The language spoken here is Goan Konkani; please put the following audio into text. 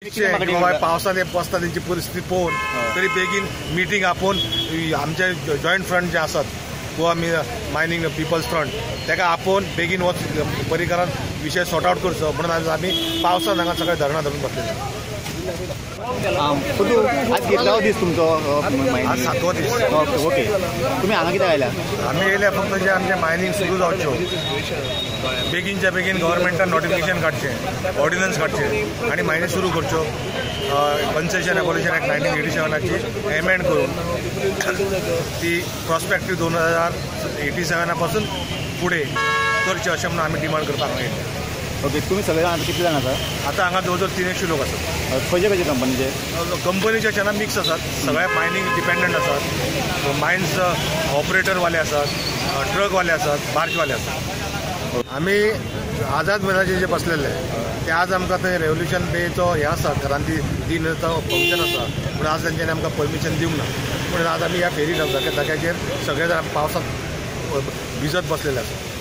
बाबा पावसांत हे बसता तेंची परिस्थिती पळोवन तरी बेगीन मिटींग आपोवन आमचे जॉयंट फ्रंट जे आसात गोवा मायनींग पिपल्स फ्रंट ताका आपोवन बेगीन वच पर्रीकरान विशय सॉर्ट आवट करचो म्हणून आज आमी पावसांत हांगा सगळे धरणां धरून बसलेले. आज कितलो दीस तुमचो? आज 7वो दीस. ओके, तुमी हांगा कित्याक आयल्या? आमी येयल्या फक्त जे आमचे मायनींग सुरू जावच्यो बेगीनच्या बेगीन गव्हर्मेंटान नोटिफिकेशन काडचें, ऑर्डिनन्स काडचें आनी मायनींग सुरू करच्यो. कन्सेशन एबॉलिशन एक्ट 1987 एमेंड करून ती प्रॉस्पेक्टीव 2087 पासून फुडें करची अशें म्हणून आमी डिमांड करपाक हांगा येयले. ओके, तुमी सगळे जाण कितले जाण आसा आतां? हांगा जवळ जवळ 300 लोक आसात. खंयचे खंयचे कंपनीचे? कंपनीचे अशें ना, मिक्स आसात सगळे, मायनींग डिपेंडंट आसात, मायन्स ऑपरेटरवाले आसात, ट्रकवाले आसात, बार्जवाले आसात. आमी आझाद मैदानाचेर जे बसलेले ते आज आमकां थंय रेव्होल्युशन डेचो हें आसा, क्रांती दिनाचो फंक्शन आसा पूण आज तेंच्यांनी आमकां परमिशन दिवंक ना पूण आज आमी ह्या फेरी धक्याचेर सगळे जाण पावसांत भिजत बसलेले आसा.